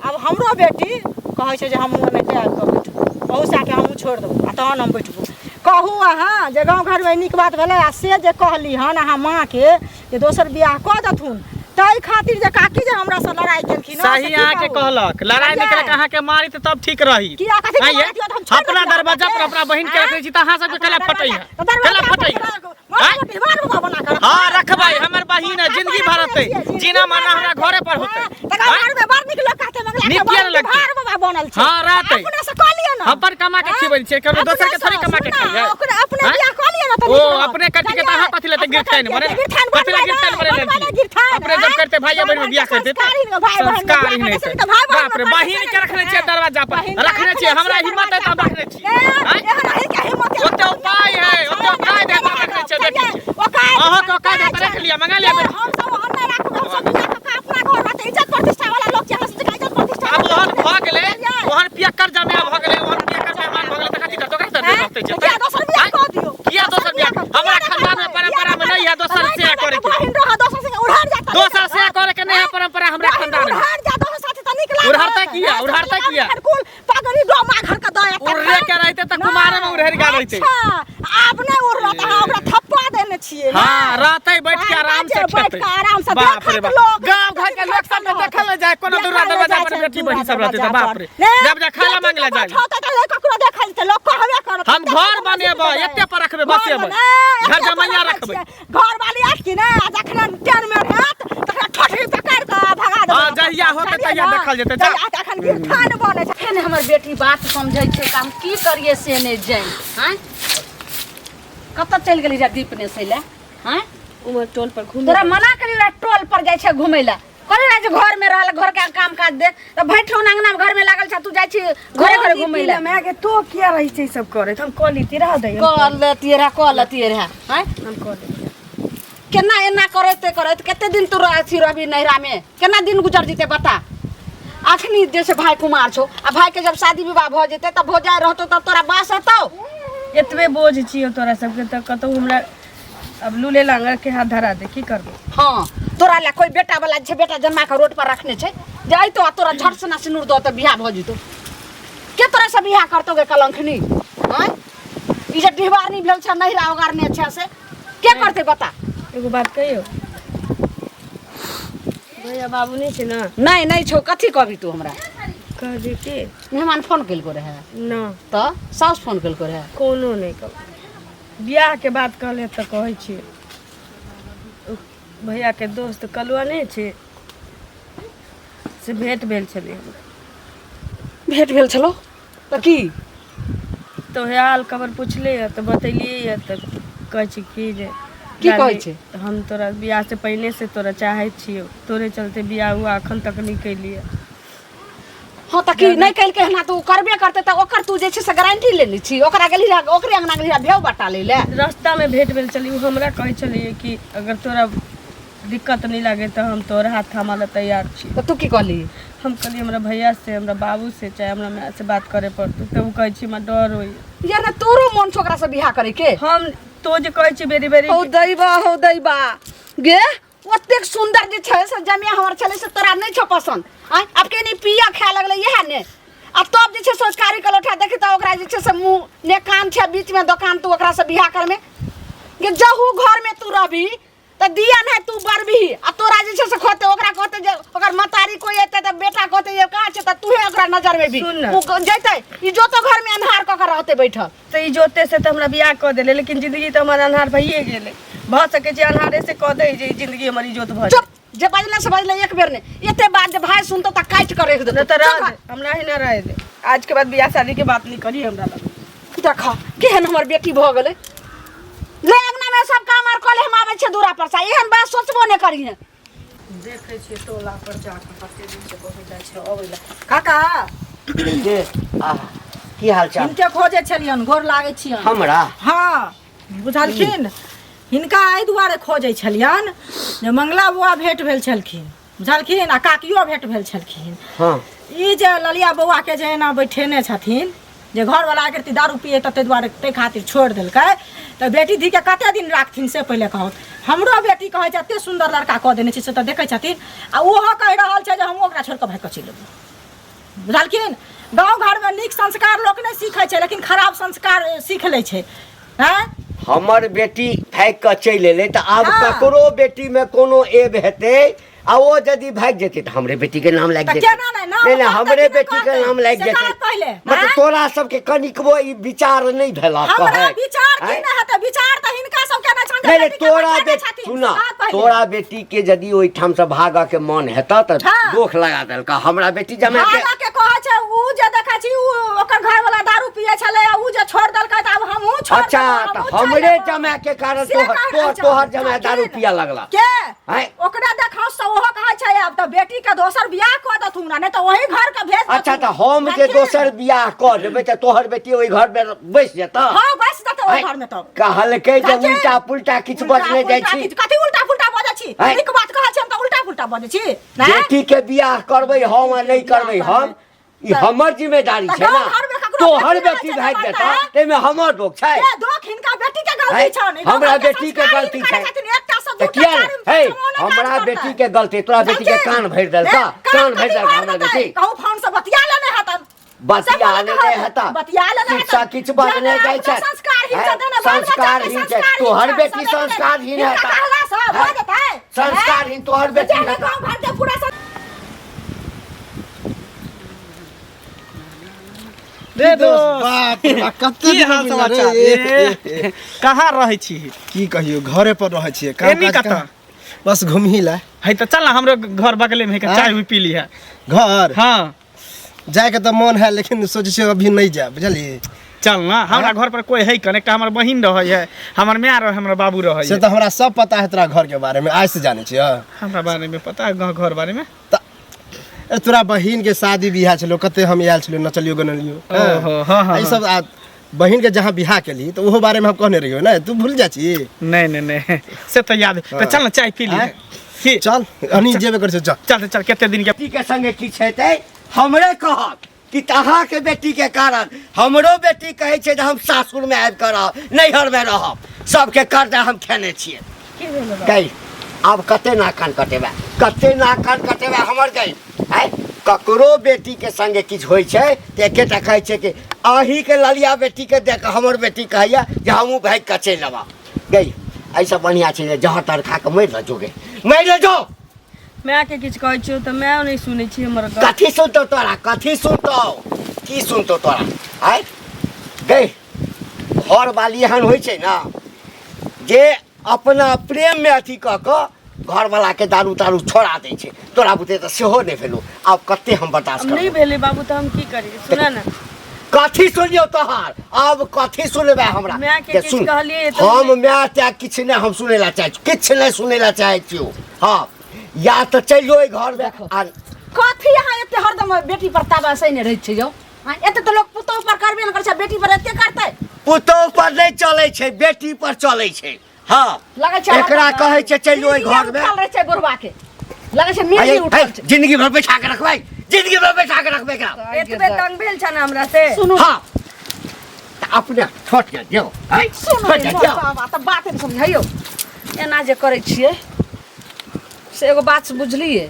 [SPEAKER 7] आब हमरो बेटी कहै छै जे हमहूँ ओनाहिते आबि कऽ बैठबो अहू साके हमहूँ छोड़ि देबो आ तहन हम बैठबो कहू अहाँ जे गाँव घरमे नीक बात भेलै आ से जे कहली हन अहाँ माँके जे दोसर बियाह कऽ देथुन ताहि खातिर जे काकी जे हमरा से लड़ाई केलखिन हँ, से
[SPEAKER 1] सही
[SPEAKER 7] की
[SPEAKER 1] अहाँके
[SPEAKER 7] कहू?
[SPEAKER 1] कहलक लड़ाई
[SPEAKER 7] बुझलियै?
[SPEAKER 1] नहि केलक अहाँके मारी तऽ तब ठीक रही
[SPEAKER 7] किया कथी के
[SPEAKER 1] आँय ये?
[SPEAKER 7] मारत यौ? तऽ हम छोड़ि
[SPEAKER 1] अपना
[SPEAKER 7] देतियै
[SPEAKER 1] दरवाजा पर
[SPEAKER 7] अहाँके?
[SPEAKER 1] अपना बहिन के रखने छी तऽ अहाँ सबके
[SPEAKER 7] अपना
[SPEAKER 1] केला फटै है
[SPEAKER 7] दरवाजा- तऽ दरवाजा
[SPEAKER 1] केला
[SPEAKER 7] पर
[SPEAKER 1] फटै है
[SPEAKER 7] केला- मार
[SPEAKER 1] आँय?
[SPEAKER 7] मोटी, मार बाबा बना कऽ रखबै।
[SPEAKER 1] हाँ रखबै हमर बहिन है जिंदगी भर रहतै
[SPEAKER 7] जिंदगी
[SPEAKER 1] जीना
[SPEAKER 7] भर
[SPEAKER 1] माना हमरा
[SPEAKER 7] रहतै।
[SPEAKER 1] घरे पर होतै
[SPEAKER 7] हाँ, तऽ गाँव
[SPEAKER 1] आँय?
[SPEAKER 7] घरमे बड़ नीक लोक कहतै मंगला के
[SPEAKER 1] नीक किया
[SPEAKER 7] बड़
[SPEAKER 1] नहि लगतै?
[SPEAKER 7] भार बाबा बनल छै
[SPEAKER 1] हाँ, रहतै।
[SPEAKER 7] अपने से कऽ लिअ ना
[SPEAKER 1] अपन कमा के खिबै छियै ककरो दोसर के थोड़ी कमा के खइयै
[SPEAKER 7] ओकरे अपने
[SPEAKER 1] आँय?
[SPEAKER 7] बियाह कऽ लिअ ना तऽ
[SPEAKER 1] ओ
[SPEAKER 7] नीक रहत।
[SPEAKER 1] अपने कथी के तऽ अहाँ कथी लेते गिरथाइन बने
[SPEAKER 7] गिरथाइन
[SPEAKER 1] कथी ले गिरथाइन बने
[SPEAKER 7] बनबै ने गिरथाइन,
[SPEAKER 1] अपने जब
[SPEAKER 7] आँय?
[SPEAKER 1] करते भाई बहन में बियाह करते
[SPEAKER 7] संस्कार ही ने, भाई बहन में
[SPEAKER 1] संस्कार
[SPEAKER 7] बियाह
[SPEAKER 1] ही नहीं
[SPEAKER 7] करते
[SPEAKER 1] छै
[SPEAKER 7] तऽ भाई बहन
[SPEAKER 1] बाप रे
[SPEAKER 7] में
[SPEAKER 1] बहिन के रखने छियै दरवाजा पर
[SPEAKER 7] बहिन के
[SPEAKER 1] रखने छियै हमरा हिम्मत है तऽ हम रखने छियै आँय?
[SPEAKER 7] एहन अहीं के हिम्मत है।
[SPEAKER 1] ओते उपाय है ओते उपाय है तऽ रखने छियै बेटी के
[SPEAKER 7] औकात
[SPEAKER 1] अहाँके औकात है तऽ रख लिअ मंगा लिअ बेटी
[SPEAKER 7] हम सब ओहन नहि राखब हम सब बियाह कऽ कऽ अपना घर रहतै इज्जत प्रतिष्ठा वाला लोक छै हमरा सबके इज्जत प्रतिष्ठा
[SPEAKER 1] आब ओहन भऽ गेलै ओहन पियक्कर जमाय भऽ गेलै ओहन पियक्कर मेहमान भऽ गेलै तऽ कथी करतै ओकरा तऽ
[SPEAKER 7] आँय?
[SPEAKER 1] रहतै
[SPEAKER 7] तऽ किया दोसर बियाह कऽ दियौ
[SPEAKER 1] किया दोसर बियाह हमरा खानदान में परंपरा में नहीं है दोसर से करे के
[SPEAKER 7] बहिन रह दोसर संगे उड़हर जाता
[SPEAKER 1] दोसर से करे के नहीं है परंपरा हमरा
[SPEAKER 7] बहिन
[SPEAKER 1] खानदान में
[SPEAKER 7] उड़हर जा दोसर साथे तऽ नीक लागत
[SPEAKER 1] उड़हरतै किया? उड़हरतै किया?
[SPEAKER 7] कुल पगड़ी डोमा घर के दऽ एतै।
[SPEAKER 1] उड़रे के रहितै तऽ कुमारे में उड़हरि गा रहितै।
[SPEAKER 7] अच्छा आब नहि उड़लत अहाँ ओकरा थप्पा देने छियै ने?
[SPEAKER 1] हाँ रहतै बैठ के आराम से
[SPEAKER 7] बैठ
[SPEAKER 1] खेतै
[SPEAKER 7] के आराम से
[SPEAKER 1] बाप रे
[SPEAKER 7] देखत
[SPEAKER 1] बाप
[SPEAKER 7] लोक
[SPEAKER 1] गाँव घर के लोक सब में देखल नहि जाय कोनो दूरा
[SPEAKER 7] देखल
[SPEAKER 1] दरवाजा
[SPEAKER 7] जाइ
[SPEAKER 1] पर
[SPEAKER 7] छै,
[SPEAKER 1] बेटी
[SPEAKER 7] दूरा
[SPEAKER 1] बहिन सब रहतै तऽ
[SPEAKER 7] दरवाजा
[SPEAKER 1] बाप
[SPEAKER 7] पर।
[SPEAKER 1] रे
[SPEAKER 7] ने,
[SPEAKER 1] जब जा खाना
[SPEAKER 7] बेटी
[SPEAKER 1] मांगे ला
[SPEAKER 7] के
[SPEAKER 1] जाय
[SPEAKER 7] बैठौतै तऽ ककरो देखल जेतै लोक कहबे करत
[SPEAKER 1] हम घर बनेबै, एते पर रखबै, बस एबै। घर जमैया रखबै।
[SPEAKER 7] घर वाली आत कि नहि आ जखन टेन में हैत तखन ठोठरी पकड़ि कऽ भगा देबै
[SPEAKER 1] हाँ, जहिया होतै तहिया देखल जेतै, जा।
[SPEAKER 7] जहिया तखन गिरथान बनै छै
[SPEAKER 2] फेर हमर बेटी बात समझै छै तऽ हम की करियै से नहि जानि आँय कतऽ चलि गेली रे दीप ने से लए आँय
[SPEAKER 6] उमर टोल पर घूमे
[SPEAKER 2] तोरा मना करी रहे टोल पर जाइ छै घुमै लए कहली रहे जे घर में रहल घर के काम काज देख तऽ भरि ठेहुन अंगना में घर में लागल छै तू जाइ छी घरे घरे घुमै लए
[SPEAKER 6] माय के तो किया रही छै ई सब करैत हम कऽ लेती रह दे
[SPEAKER 2] कऽ लेतियै रहे कऽ लेतियै रहे आँय
[SPEAKER 6] हम कऽ लेती
[SPEAKER 2] केना एना करैते करैत कते दिन तू अथी रहबी नैहरा में केना दिन गुजर जेतै बता अखनी जे छै भाई कुमार छौ आ भाई के जब शादी विवाह भऽ जेतै तब भौजाइ रहतौ तब तोरा बास हेतौ
[SPEAKER 6] एतबे बोझ छियौ तोरा सबके तऽ कतौ हमरा अब लूले लांगर के हाथ धरा दे की करबो
[SPEAKER 2] हाँ तोरा ला कोई बेटा वाला छै बेटा जन्मा के रोड पर रखने छै जे अयतो आ तोरा झट से ना सिनूर दो तऽ बियाह भऽ जेतौ के तोरा से बियाह करतौ गे कलंखनी आँय ई जे डिहबारनी भेल छै नैहरा ओगारने छै से के करतै बता
[SPEAKER 6] एगो बात कहियो भैया बाबू नहि छै ने
[SPEAKER 2] नहि नहि छौ कथी कहबी तू हमरा
[SPEAKER 6] कहली कि
[SPEAKER 2] मेहमान फोन केलको रहे
[SPEAKER 6] ना
[SPEAKER 2] तऽ साउस फोन केलको रहे
[SPEAKER 6] कोनो नहि कहब बियाहके बात कहले तऽ कहै छियै ओ भैयाके दोस्त कलुआ नहि छै से भेंट भेल छलै हमरा
[SPEAKER 2] भेंट भेल छलो तऽ की
[SPEAKER 6] तऽ वएह हाल खबर पुछलियै तऽ बतेलियै यऽ तऽ कहै छै कि जे
[SPEAKER 2] की कहै छै?
[SPEAKER 6] हम तोरा बियाह से पहिने से तोरा चाहै छियौ तोरे चलते बियाह हुआ अखन तक नहि केलियै
[SPEAKER 2] हँ तऽ की नहि केलकै हन तऽ ओ करबे करतै तऽ ओकर तू जे छै से गारंटी लेने छी ओकरा गेली रहए ओकरे अंगना गेली रहए भेव बटा लै लए
[SPEAKER 6] रास्तामे भेंट भेल छलै ओ हमरा कहै छलियै कि अगर तोरा दिक्कत नहि लागे तऽ हम तोहर हाथ थामा लए तैयार छी
[SPEAKER 2] तऽ तू की कहली
[SPEAKER 6] हम कहलियै हमरा भैया से हमरा बाबू से चाहे हमरा माय से बात करे पड़तै तऽ ओ कहै छै हमरा डर होइए
[SPEAKER 2] यार ने तोरो मन छौ ओकरा से बियाह करे के
[SPEAKER 6] हम तो जे कहै छी बेरी बेरी
[SPEAKER 2] हौ दैबा हौ दैबा गे ओतेक सुन्दर जे छै से जमिया हमर छलै से तोरा नहि छौ पसन्द आँय आब के नहि पिया खाए लगलै इएह ने आ तब जे छै संस्कारी के लोठा देखी तऽ ओकरा जे छै से मुँह ने कान छै बीचमे दोकान तू ओकरा से बियाह करमे गे जहू घरमे तू रहबी तऽ दिया नहि तू बरबही आ तोरा जे छै से खोते ओकरा कहते जे ओकर मतारी कोई एतै तऽ बेटा कहते जे कहाँ छै तऽ तूहे ओकरा नजर में भी
[SPEAKER 6] सुन ने।
[SPEAKER 2] ओ जैतै ई जोतो घर में अन्हार कऽ के रहतै बैठल
[SPEAKER 6] तऽ ई जोते से तऽ हमरा बियाह कऽ देले लेकिन जिंदगी तऽ हमर अन्हार भइए गेलै भऽ सकै छै अन्हारे से कऽ दै जे ई जिंदगी हमर इजोत भऽ
[SPEAKER 2] चुप जे बजले से बजले एक बेर नहि एते बात जे भाय सुनतो तऽ काटि कऽ राखि
[SPEAKER 6] जाय
[SPEAKER 2] देतौ
[SPEAKER 6] नहि तऽ रह दे हमरा ही ना रह दे आज के बाद बियाह शादी के बात नहीं करी हमरा लग
[SPEAKER 2] देख केहन हमर बेटी भऽ गेलै ले अंगना में सब काम आर कऽ ले हम आबै छियै दूरा पर से एहन बात सोचबो नहि करिहे
[SPEAKER 7] देखै छियै टोला पर जाके कते दिन से कहै जाइ छै अबै लए काका
[SPEAKER 3] के आहा की हाल चाल
[SPEAKER 7] हिनके खोजै छलियन गोर लागै छियन
[SPEAKER 3] हमरा
[SPEAKER 7] हँ बुझलखिन हिनका एहि दुआरे खोजै छलियन जे मंगला बौआ भेंट भेल छलखिन बुझलखिन आ काकियो भेंट भेल छलखिन
[SPEAKER 3] हँ
[SPEAKER 7] ई जे ललिया बौआके जे एना बैठेने छथिन जे घरवला आकृति दारू पिए तऽ ताहि दुआरे ताहि खातिर छोड़ि देलकै तऽ बेटी धीके कते दिन राखथिन से पहिले कहू हमरो बेटी कहै छै एते सुन्दर लड़का कऽ देने छै से तऽ देखै छथिन आ ओहो कहि रहल छै जे हम ओकरा छोड़ि कऽ भागि कऽ चलि एबै बुझलखिन गाँव घरमे नीक संस्कार लोक नहि सीखै छै लेकिन खराब संस्कार सीख लै छै आँय
[SPEAKER 3] हमर बेटी भागि कऽ चलि एलै तऽ आब
[SPEAKER 7] हँ।
[SPEAKER 3] ककरो बेटीमे कोनो एब हेतै आ ओ यदि भागि जेतै तऽ हमरे बेटीके नाम लागि
[SPEAKER 7] तऽ
[SPEAKER 3] जेतै
[SPEAKER 7] केना नहि? नाम
[SPEAKER 3] नहि नहि
[SPEAKER 7] करतै
[SPEAKER 3] हमरे
[SPEAKER 7] कि नहि
[SPEAKER 3] बेटीके
[SPEAKER 7] करतै?
[SPEAKER 3] नाम लागि
[SPEAKER 7] से
[SPEAKER 3] जेतै
[SPEAKER 7] कहत पहिले,
[SPEAKER 3] मतलब
[SPEAKER 7] आँय?
[SPEAKER 3] तोरा सबके कनिकबो ई विचार नहि भेला
[SPEAKER 7] हमरा
[SPEAKER 3] कहै
[SPEAKER 7] विचार की
[SPEAKER 3] आँय?
[SPEAKER 7] नहि हेतै विचार तऽ हिनका सबके नहि छनि जे
[SPEAKER 3] नहि नहि
[SPEAKER 7] बेटीके
[SPEAKER 3] तोरा
[SPEAKER 7] बैठेने
[SPEAKER 3] बेटी
[SPEAKER 7] छथिन,
[SPEAKER 3] सुना
[SPEAKER 7] से कहत पहिले।
[SPEAKER 3] तोरा बेटी के यदि ओहिठाम से भागऽ के मन हेतऽ तऽ
[SPEAKER 7] हँ।
[SPEAKER 3] दोख लगा देलका हमरा बेटी जमा के
[SPEAKER 7] भागऽ के कहै छै उ जे देखै छी उ ओकर घरवाला दारू पियै छलै आ उ जे छोड़ि देलकै तऽ आब हमहूँ छोड़ि
[SPEAKER 3] अच्छा
[SPEAKER 7] देबै,
[SPEAKER 3] तऽ
[SPEAKER 7] हमहूँ चलि
[SPEAKER 3] हमरे
[SPEAKER 7] जेबै।
[SPEAKER 3] जमा के कारण
[SPEAKER 7] से
[SPEAKER 3] तोहर
[SPEAKER 7] कहि
[SPEAKER 3] तोहर
[SPEAKER 7] रहल छौ।
[SPEAKER 3] तोहर जमा दारू
[SPEAKER 7] छथिन।
[SPEAKER 3] पिया लगला
[SPEAKER 7] के
[SPEAKER 3] आँय?
[SPEAKER 7] ओकरा देखाउ से ओहो कहै छै आब तऽ बेटी के दोसर बियाह कऽ देथुन आ नहि तऽ ओही घर के भेज
[SPEAKER 3] अच्छा
[SPEAKER 7] देथुन।
[SPEAKER 3] तऽ हम जे
[SPEAKER 7] बुझलखिन?
[SPEAKER 3] दोसर बियाह कऽ देबै तऽ तोहर बेटी ओहि घर में बैस जेतऽ
[SPEAKER 7] हँ बस जेतै ओहि
[SPEAKER 3] आँय?
[SPEAKER 7] घर में तब
[SPEAKER 3] कहलकै जे
[SPEAKER 7] बुझलखिन?
[SPEAKER 3] उल्टा पुल्टा किछु
[SPEAKER 7] उल्टा
[SPEAKER 3] बजने जाइ
[SPEAKER 7] पुल्टा
[SPEAKER 3] छी
[SPEAKER 7] किछु- कथी उल्टा पुल्टा बजै छी
[SPEAKER 3] आँय?
[SPEAKER 7] नीक बात कहै छी हम तऽ उल्टा पुल्टा बजै छी नहि?
[SPEAKER 3] बेटी के बियाह करबै हम आ नहि करबै हम ई हमर जिम्मेदारी
[SPEAKER 7] तऽ
[SPEAKER 3] छै ना
[SPEAKER 7] गाँव घरमे ककरो
[SPEAKER 3] तोहर
[SPEAKER 7] बेटी
[SPEAKER 3] बेटी
[SPEAKER 7] रहै छै
[SPEAKER 3] भागि
[SPEAKER 7] तऽ
[SPEAKER 3] जेतऽ
[SPEAKER 7] मरतै।
[SPEAKER 3] ताहिमे हमर दोख छै
[SPEAKER 7] ए दोख हिनका बेटी के गलती
[SPEAKER 3] है?
[SPEAKER 7] छनि
[SPEAKER 3] हमरा बेटी के गलती छै
[SPEAKER 7] एकटा से
[SPEAKER 3] तऽ
[SPEAKER 7] दूटा
[SPEAKER 3] किया
[SPEAKER 7] चारिम
[SPEAKER 3] हे
[SPEAKER 7] पाँचम ओने काज
[SPEAKER 3] हमरा
[SPEAKER 7] करतै।
[SPEAKER 3] बेटी के गलती तोरा बेटी के
[SPEAKER 7] बुझलखिन?
[SPEAKER 3] कान भरि देलका
[SPEAKER 7] ए,
[SPEAKER 3] कान भरि
[SPEAKER 7] कथी
[SPEAKER 3] देलका हमरा
[SPEAKER 7] देतै?
[SPEAKER 3] बेटी
[SPEAKER 7] कहू फोन से बतिया लेने हेतन
[SPEAKER 3] बतिया लेने हेता
[SPEAKER 7] बतिया लेने
[SPEAKER 3] किछु
[SPEAKER 7] हेतन
[SPEAKER 3] किछु बजने जाइ छै
[SPEAKER 7] संस्कारहीन
[SPEAKER 3] हैं?
[SPEAKER 7] छै तेना बाल बच्चा के
[SPEAKER 3] संस्कारहीन छै
[SPEAKER 7] संस्कारहीन
[SPEAKER 3] तोहर
[SPEAKER 7] छै,
[SPEAKER 3] बेटी
[SPEAKER 7] सब एक
[SPEAKER 3] संस्कारहीन
[SPEAKER 7] हिनका
[SPEAKER 3] हेता
[SPEAKER 7] कहला से भऽ
[SPEAKER 3] हैं?
[SPEAKER 7] जेतै
[SPEAKER 3] संस्कारहीन तोहर बेटी
[SPEAKER 7] जेहने
[SPEAKER 3] हेता
[SPEAKER 7] गाँव घर के पूरा
[SPEAKER 1] रे दोस्त
[SPEAKER 5] बाप रे बाप, कते
[SPEAKER 1] की
[SPEAKER 5] दिन
[SPEAKER 1] हाल
[SPEAKER 5] मिलल
[SPEAKER 1] समाचार
[SPEAKER 5] रे?
[SPEAKER 1] ए, कहाँ रहै छी
[SPEAKER 5] की कहियो घरे पर रहै छियै काम
[SPEAKER 1] एनी
[SPEAKER 5] काज
[SPEAKER 1] कतऽ?
[SPEAKER 5] कहाँ? बस घुमही ला
[SPEAKER 1] है तऽ चल ना हमरो घर बगले में है के
[SPEAKER 5] आँय?
[SPEAKER 1] चाय उय पी ली है
[SPEAKER 5] घर
[SPEAKER 1] हाँ
[SPEAKER 5] जायके तऽ मन है लेकिन सोचै छियै अभी नहि जायब बुझलियै
[SPEAKER 1] चल ना हमरा घर पर कोई है कन एकटा हमर बहिन रहै है हमर माय रहै हमर बाबू रहै
[SPEAKER 5] से
[SPEAKER 1] है
[SPEAKER 5] तऽ हमरा सब पता है तोरा घर के बारे में आज से जानै छियै
[SPEAKER 1] हमरा बारे में पता है गाँव घर बारे में
[SPEAKER 5] तऽ अरे तोरा बहिन के शादी बियाह छलो कते हम आयल छलो नचलियो गनलियो
[SPEAKER 1] ओहो, हाँ, हाँ,
[SPEAKER 5] ई सब आ बहिन के जहाँ बियाह केली तऽ ओहो बारे में हम कहने रहियो ने तू भूल जाइ छी
[SPEAKER 1] नहीं नहीं नहीं से तो याद है तो चल ना चाय पी ली
[SPEAKER 5] आँय?
[SPEAKER 1] की
[SPEAKER 5] चल अनी जेबे कर चल
[SPEAKER 1] चल चल कते दिन के
[SPEAKER 3] बेटी के संगे किछु हेतै हमरे कहत कि अहाँके बेटीके कारण हमरो बेटी कहै छै जे हम सासुरमे आबि कऽ रहब नैहरमे रहब सबके कर्जा हम खेने छियै गई आब कते नाक कान कटेबै कते नाक कान कटेबै हमर गई आँय ककरो बेटीके संगे किछु होइ छै तऽ एकेटा कहै छै कि अहीँके ललिया बेटीके देख कऽ हमर बेटी कहैया जे हमहूँ भागि कऽ चलि आबब गई एहिसँ बढ़िआँ छै जे जहर तहर खा कऽ मरि रह जोगे, मरि रह जो।
[SPEAKER 6] मायके किछु कहै छियौ तऽ माय नहि सुनै छी हमर गप।
[SPEAKER 3] कथी सुनतौ तोरा, कथी सुनतौ, की सुनतौ तोरा? आय गई, घर वाली एहन होइ छै ने जे अपना प्रेममे अथी कऽ कऽ घरवलाके दारू तारू छोड़ा दै छै। तोरा बुते तऽ सेहो नहि भेलौ। आब कते हम बर्दाश्त
[SPEAKER 6] आब नहि
[SPEAKER 3] करबै?
[SPEAKER 6] भेलै बाबू, तऽ हम की करी? सुनऽ ने।
[SPEAKER 3] कथी सुनियौ तोहर? आब कथी सुनबै हमरा?
[SPEAKER 6] मायके
[SPEAKER 3] जे
[SPEAKER 6] किछु
[SPEAKER 3] सुन,
[SPEAKER 6] कहलियै तऽ
[SPEAKER 3] हम माय त्याग किछु नहि हम सुनै लए चाहै छी, किछु नहि सुनै लए चाहै छियौ। हँ, या तऽ चलि जो एहि घरमे आ
[SPEAKER 2] कथी अहाँ एते हरदम बेटी पर ताबा सही रहै छै यौ? आँय, एते तऽ लोक पुतोह पर करबे ने करै छै, बेटी पर एते करतै?
[SPEAKER 3] पुतोह पर नहि चलै छै, बेटी पर चलै छै। हँ,
[SPEAKER 2] लगै छै
[SPEAKER 3] एकरा कहै छै चलि जो एहि घरमे।
[SPEAKER 2] उठल रहै छै बुढ़वा के, लगै छै मिर्गी उठल छै।
[SPEAKER 3] जिंदगी भर बैठा के रखबै, जिंदगी भर बैठा के रखबै एकरा।
[SPEAKER 6] एतबे तंग भेल छ ने हमरा से।
[SPEAKER 2] सुनू।
[SPEAKER 3] हँ, तऽ अपने छोट के दियौ। आँय,
[SPEAKER 2] सुनू
[SPEAKER 3] छोट के दियौ।
[SPEAKER 2] बाबा, तऽ बात नहि समझाइयौ। एना जे करै छियै से एगो बात बुझलियै,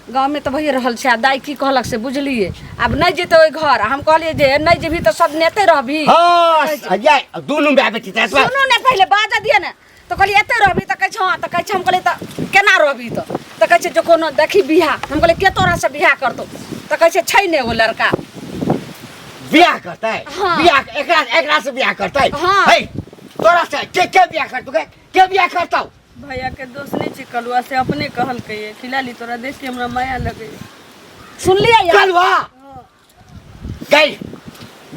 [SPEAKER 2] गाँवमे तऽ भइए रहल छै। आ दाइ की कहलक से बुझलियै, आब नहि जेतै ओहि घर। हम कहलियै जे नहि जेबही तऽ सब नेते रहबही।
[SPEAKER 3] हँ, जाय दुनू माय बेटी तऽ एतबा।
[SPEAKER 2] सुनू ने, पहिले बाजऽ दिअ ने। तऽ कहलियै एते रहबही? तऽ कहै छै हँ। तऽ कहै छै, हम कहलियै तऽ केना रहबही? तऽ कहै छै जे कोनो देखी बियाह। हम कहलियै के तोरा से बियाह करतौ? तऽ कहै छै छै ने एगो लड़का।
[SPEAKER 3] बियाह करतै?
[SPEAKER 2] हाँ।
[SPEAKER 3] बियाह एकरा, एकरा से बियाह करतै?
[SPEAKER 2] हाँ।
[SPEAKER 3] है, तोरा से के के बियाह करतौ? के के बियाह करतौ?
[SPEAKER 6] भैया के दोस्त नहीं छै कलुआ, से अपने कहलकै कि लाली तोरा देख के हमरा माया लगे।
[SPEAKER 2] सुनलियै यार?
[SPEAKER 3] कलुआ गई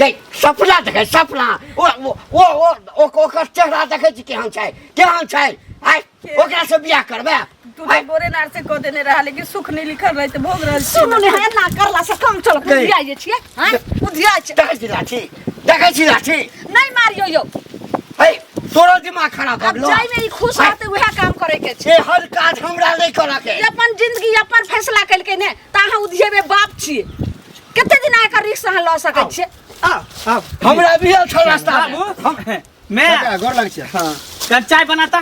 [SPEAKER 3] गई, सपना देखै, सपना। ओ ओ ओ ओ ओकर चेहरा देखै छी, केहन छै, केहन छै? आय, ओकरा से बियाह करबै?
[SPEAKER 6] तू तऽ गोरे नार से कऽ देने रहा, लेकिन सुख नहीं लिखल रहे तऽ भोग रहल छी।
[SPEAKER 2] सुनू ने, एना करला से काम चलत?
[SPEAKER 3] गई।
[SPEAKER 2] बुधिया जे छियै, हैं बुधिया छै।
[SPEAKER 3] देखै छी लाठी, देखै छी लाठी।
[SPEAKER 2] नहीं मारियो यौ।
[SPEAKER 3] है, तोरो दिमाग खराब भऽ
[SPEAKER 2] आब
[SPEAKER 3] गेलौ।
[SPEAKER 2] जाहिमे ई खुश रहतै उएह काम करे के छै।
[SPEAKER 3] एहन काज हमरा नहि करऽ के।
[SPEAKER 2] ई अपन जिंदगी अपन फैसला केलकै ने, तऽ अहाँ उधियेबे बाप छियै, कते दिन अहाँ एकर रिस्क अहाँ लऽ सकै छियै?
[SPEAKER 5] आब
[SPEAKER 3] हमरा भी छल रास्ता मे।
[SPEAKER 1] बाबू मैं
[SPEAKER 5] काका, गोर लगै छियै।
[SPEAKER 1] हाँ, कल चाय बनाता,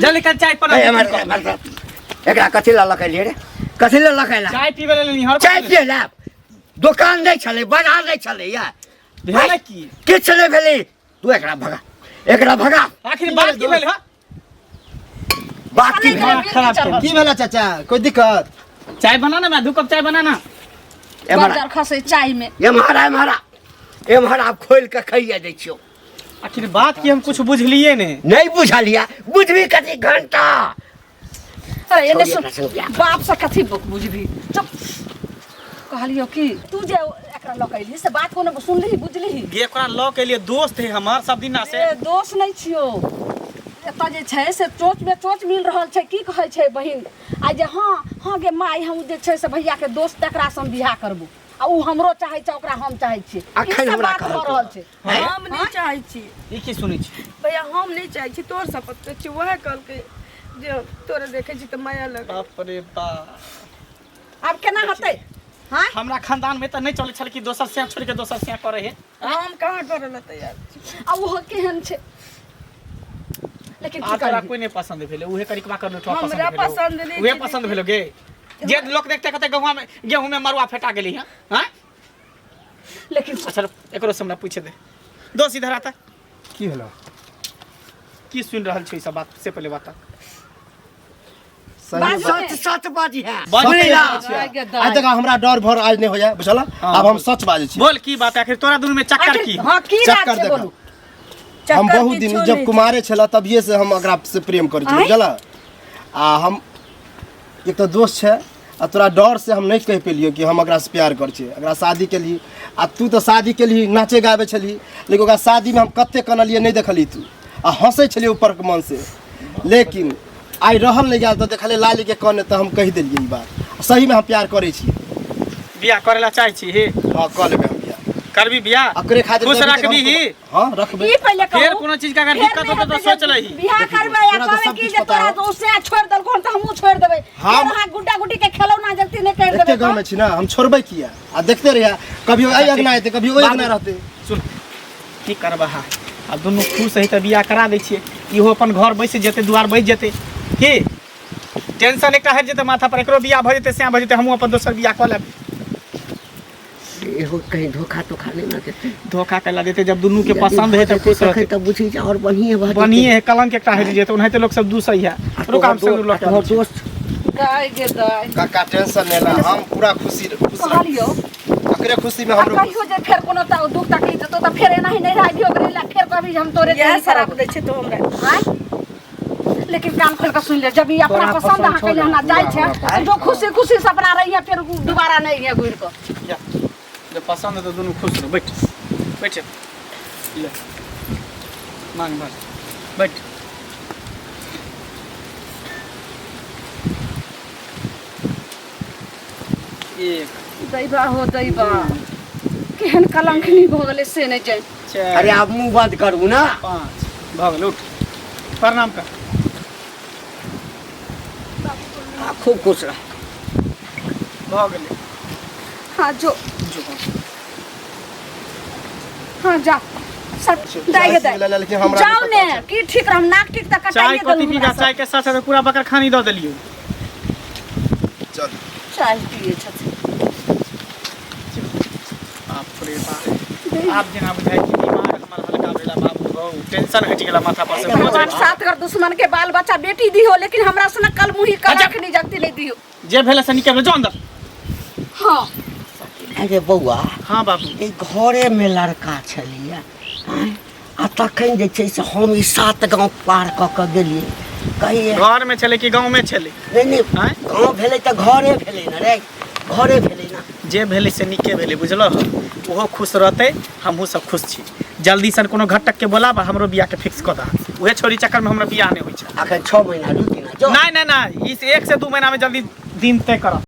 [SPEAKER 1] जल्दी कल चाय बना।
[SPEAKER 3] ए, एम्हर, एम्हर, एकरा कथी लऽ लऽ रे? कथी लऽ लऽ?
[SPEAKER 1] चाय पीबै लेल निहर।
[SPEAKER 3] चाय पियै लए दोकान नहि छलै, बाजार नहि छलै या।
[SPEAKER 1] भेलै की?
[SPEAKER 3] किछु नहि भेलै। तू एकरा भगा, एकरा भगा।
[SPEAKER 1] आखिर बात की भेल? हँ,
[SPEAKER 3] बात की भेल?
[SPEAKER 1] दिमाग खराब केलक।
[SPEAKER 5] की भेला चाचा, कोई दिक्कत?
[SPEAKER 1] चाय बना ना, मैं 2 कप चाय बनाना।
[SPEAKER 3] एम्हर
[SPEAKER 2] बज्जर खसै चाय में।
[SPEAKER 3] एम्हर आ, एम्हर आ, एम्हर। आब खोलि कऽ खाइए दै छियौ।
[SPEAKER 1] आखिर बात की, हम कुछ बुझलिए नहीं।
[SPEAKER 3] नहि बुझलियै? बुझबी कथी घंटा।
[SPEAKER 2] अरे एने
[SPEAKER 3] छोड़िए
[SPEAKER 2] सुन,
[SPEAKER 3] एकरा संग बियाह।
[SPEAKER 2] बाप से कथी बुझबी? चुप। कहलियो कि तू जे एकरा लऽ के अयली से बात कोनो सुनलिही बुझलिही?
[SPEAKER 1] गे, ओकरा लऽ के लिए दोस्त है हमर सब दिना से।
[SPEAKER 2] ए, दोस्त नहि छियौ। एतऽ जे छै से चोच में चोच मिल रहल छै। की कहै छै बहिन आ जे हँ हँ गे माय, हम जे छै से भैया के दोस्त, तकरा से हम बियाह करबो आ उ हमरो चाहै छै, ओकरा हम चाहै छियै। ई
[SPEAKER 3] अखन
[SPEAKER 2] सब
[SPEAKER 3] हमरा
[SPEAKER 2] बात भऽ
[SPEAKER 3] कहलकौ।
[SPEAKER 2] रहल छै।
[SPEAKER 6] हम नहीं चाहै छी।
[SPEAKER 1] ई की सुनै छी?
[SPEAKER 6] भैया, हम नहीं चाहै छी, तोर शपथ करै छी। वएह कहलकै जे तोरा देखै छी तऽ माया लगे।
[SPEAKER 1] बाप रे बाप।
[SPEAKER 2] आब केना हेतै? हाँ,
[SPEAKER 1] हमरा खानदान में तऽ नहि चलै छल कि दोसर सिया छोड़ के दोसर सिया करे है।
[SPEAKER 6] हम कहाँ करे ला तैयार छी?
[SPEAKER 2] आ ओहो केहन छै, लेकिन
[SPEAKER 1] आ
[SPEAKER 2] की
[SPEAKER 1] तोरा
[SPEAKER 2] करबी?
[SPEAKER 1] कोई नहीं पसंद भेलै, उहे करिकवा कर लुटवा पसंद
[SPEAKER 6] हमरा
[SPEAKER 1] भेलौ।
[SPEAKER 6] पसंद नहि
[SPEAKER 1] उहे
[SPEAKER 6] छै।
[SPEAKER 1] पसंद भेलो गे, जे लोक देखते कहते गहुआ में गेहूं में मरुआ फेटा गेली है। हाँ,
[SPEAKER 2] लेकिन
[SPEAKER 1] अच्छा एकरो से हमरा पूछे दे। दोस्त, इधर आता।
[SPEAKER 5] की भेलो?
[SPEAKER 1] की सुन रहल छी ई सब बात से पहले बता।
[SPEAKER 5] सही।
[SPEAKER 2] बाजू ने।
[SPEAKER 3] सच सच बाजी है।
[SPEAKER 1] बाजी
[SPEAKER 3] सुनी ना।
[SPEAKER 5] आइ तक हमरा डर भर आज नहि होइया, बुझल? आब हम सच बाजै छी।
[SPEAKER 1] बोल, की बात है? आखिर तोरा दुनू में चक्कर की?
[SPEAKER 2] हाँ, की बात
[SPEAKER 5] चक्कर
[SPEAKER 2] छै?
[SPEAKER 5] देखा।
[SPEAKER 2] बोलू।
[SPEAKER 5] हम
[SPEAKER 6] चक्कर
[SPEAKER 5] बहुत दिन
[SPEAKER 6] किछो
[SPEAKER 5] जब
[SPEAKER 6] नहि।
[SPEAKER 5] कुमारे छला तभिए से हम एकरा से प्रेम करै छी,
[SPEAKER 2] आँय?
[SPEAKER 5] बुझल? आ हम एक तऽ दोस्त छै आ तोरा डर से हम नहि कहि पेलियौ कि हम एकरा से प्यार करै छियै, एकरा शादी केलही। आ तू तऽ शादी केलही, नाचे गाबै छलही, लेकिन ओकरा शादीमे हम कते कनलियै नहि देखलही तू, आ हँसै छलियै ऊपरके मन से। लेकिन आइ रहल नहि गेल तऽ देखलियै लालीके कने, तऽ हम कहि देलियै ई बात। सहीमे हम प्यार करै छी।
[SPEAKER 1] बियाह करे ला चाहे छी हे?
[SPEAKER 5] हँ, कऽ लेबै हम बियाह।
[SPEAKER 1] करबी बियाह?
[SPEAKER 5] ओकरे खातिर
[SPEAKER 1] खुश
[SPEAKER 5] तभी तक
[SPEAKER 1] रखबी ही?
[SPEAKER 5] हँ, रखबै।
[SPEAKER 2] ई पहिले कहू,
[SPEAKER 1] फेर कोनो चीज के अगर
[SPEAKER 2] फेर
[SPEAKER 1] दिक्कत
[SPEAKER 2] नहि
[SPEAKER 1] होतौ तऽ
[SPEAKER 2] हेतै जे
[SPEAKER 1] सोच लही।
[SPEAKER 2] बियाह करबै आ
[SPEAKER 5] तोरा तऽ
[SPEAKER 2] कहबै
[SPEAKER 5] सब
[SPEAKER 2] कि
[SPEAKER 5] किछु
[SPEAKER 2] जे
[SPEAKER 5] पता
[SPEAKER 2] तोरा
[SPEAKER 5] हौ।
[SPEAKER 2] तो से छोड़ि देलको हन तऽ हमहूँ छोड़ि देबै। फेर अहाँ गुड्डा गुड्डी के खेलौना जलती नहि करि
[SPEAKER 5] एके
[SPEAKER 2] देबै।
[SPEAKER 5] गाँवमे छी ने, हम छोड़बै किया? आ देखते रहिया, कभी एहि अङ्गना एतै, कभी ओहि अङ्गना रहतै।
[SPEAKER 1] सुन, की करबह? आब दुनू खुश है तऽ बियाह करा दै छियै। इहो अपन घर बैस जेतै, दुआर बैस जेतै, की टेंशन एकटा हटि जेतै माथा पर। एकरो बियाह भऽ जेतै, सएह भऽ जेतै, हमहूँ अपन दोसर बियाह कऽ लेब।
[SPEAKER 3] से एहो कहीं धोखा तोखा नहि ने देतै।
[SPEAKER 1] धोखा कैला देते जब दुनू के पसंद है तब खुश
[SPEAKER 3] तखन
[SPEAKER 1] रहते।
[SPEAKER 3] तऽ बुझी जे आओर बढ़िए भऽ जेतै।
[SPEAKER 1] बढ़िए है कलंक एकटा हटि जेतै ओनाहिते लोक सब दूसै है।
[SPEAKER 3] आ
[SPEAKER 1] रुक हम
[SPEAKER 3] तोहर
[SPEAKER 1] सिन्दूर लऽ के
[SPEAKER 3] तोहर
[SPEAKER 1] आबै छी।
[SPEAKER 3] दोस्त
[SPEAKER 2] दाइ गे दाइ
[SPEAKER 5] काका टेंशन नहि ला हम पूरा खुशी खुश रह
[SPEAKER 2] कहलियौ
[SPEAKER 5] एकरे खुशी में
[SPEAKER 2] आ
[SPEAKER 5] हमरो
[SPEAKER 2] कहियो जे फेर कोनो दुख तकलीफ देतौ तऽ फेर एनाही नहि रहबियो ओकरे लए फेर कहबी जे हम तोरे
[SPEAKER 6] इएह
[SPEAKER 2] देरी
[SPEAKER 6] शराब
[SPEAKER 2] करब
[SPEAKER 6] दै छै तो हमरा।
[SPEAKER 2] आँय? लेकिन कान खोल के सुन ले जब ई अपना
[SPEAKER 3] तोरा
[SPEAKER 2] पसंद
[SPEAKER 3] पसंद
[SPEAKER 2] अहाँ
[SPEAKER 3] छौ
[SPEAKER 2] कैले
[SPEAKER 3] ने,
[SPEAKER 2] हमरा जाइ
[SPEAKER 3] पूरा
[SPEAKER 2] छै
[SPEAKER 3] हमरा पसंद
[SPEAKER 2] जो खुशी खुशी से अपना रही है फिर दोबारा नहीं है घुर के।
[SPEAKER 1] जा जब पसंद है तो दुनू खुश रहो। बैठ बैठ ले मांग भर बैठ। एक
[SPEAKER 2] दैबा हो दैबा केहन कलंकनी भऽ गेलै से नहि जानि।
[SPEAKER 1] चारि
[SPEAKER 3] अरे आब मुँह बंद करू ना।
[SPEAKER 1] 5 भऽ गेल उठ प्रणाम कर।
[SPEAKER 3] आ, खूब खुश रह।
[SPEAKER 1] भऽ गेलै।
[SPEAKER 2] हाँ जो
[SPEAKER 1] जो
[SPEAKER 2] हाँ जा सब दाइ गे दाइ
[SPEAKER 5] लेकिन हमरा
[SPEAKER 2] जाउ
[SPEAKER 5] नहि
[SPEAKER 2] ने
[SPEAKER 5] पता
[SPEAKER 2] की ठीक रहम नाक ठीक तऽ
[SPEAKER 1] चाय
[SPEAKER 2] कटाइए
[SPEAKER 1] कथी
[SPEAKER 2] देलहुँ
[SPEAKER 1] पीबा
[SPEAKER 2] हमरा सब।
[SPEAKER 1] चाय के साथ साथ पूरा बकर खानी दऽ देलियौ।
[SPEAKER 5] चल
[SPEAKER 2] चाय पियै छथिन।
[SPEAKER 1] बाप रे बाप आब जेना बुझाइ कि दिमाग हमर हल्का भेला बाबू हौ टेंशन हटि गेला माथा पर से बोझ
[SPEAKER 2] भगवान सात घर दुश्मन के बाल बच्चा बेटी दिहो लेकिन हमरा से कल मुही
[SPEAKER 1] अच्छा।
[SPEAKER 2] कलंक नहीं जगती नहीं दिहो।
[SPEAKER 1] जे भेलै से निकल जो अंदर।
[SPEAKER 2] हाँ
[SPEAKER 3] अरे बौआ
[SPEAKER 1] हाँ बाबू
[SPEAKER 3] ई घरेमे लड़का छलैया आँय? आ तखन जे छै से हम ई 7 गाँव पार कऽ कऽ गेलियै कहिए
[SPEAKER 1] घर में छलै कि गाँव में छलै?
[SPEAKER 3] नहि नहि
[SPEAKER 1] आँय?
[SPEAKER 3] गाँव भेलै तऽ घरे भेलै ने रे घरे भेलै ने।
[SPEAKER 1] जे भेलै से नीके भेलै बुझलह ओहो खुश रहतै हमहूँ सब खुश छी। जल्दी सन कोनो घटक के बोलाब आ हमरो बियाह के फिक्स कऽ दह। उहे छोरी चक्कर में हमरा बियाह नहि होइ छै।
[SPEAKER 3] अखन 6 महीना रुकि ना जो।
[SPEAKER 1] नहीं नहीं नहीं इस 1 से 2 महीना में जल्दी दिन तय करब।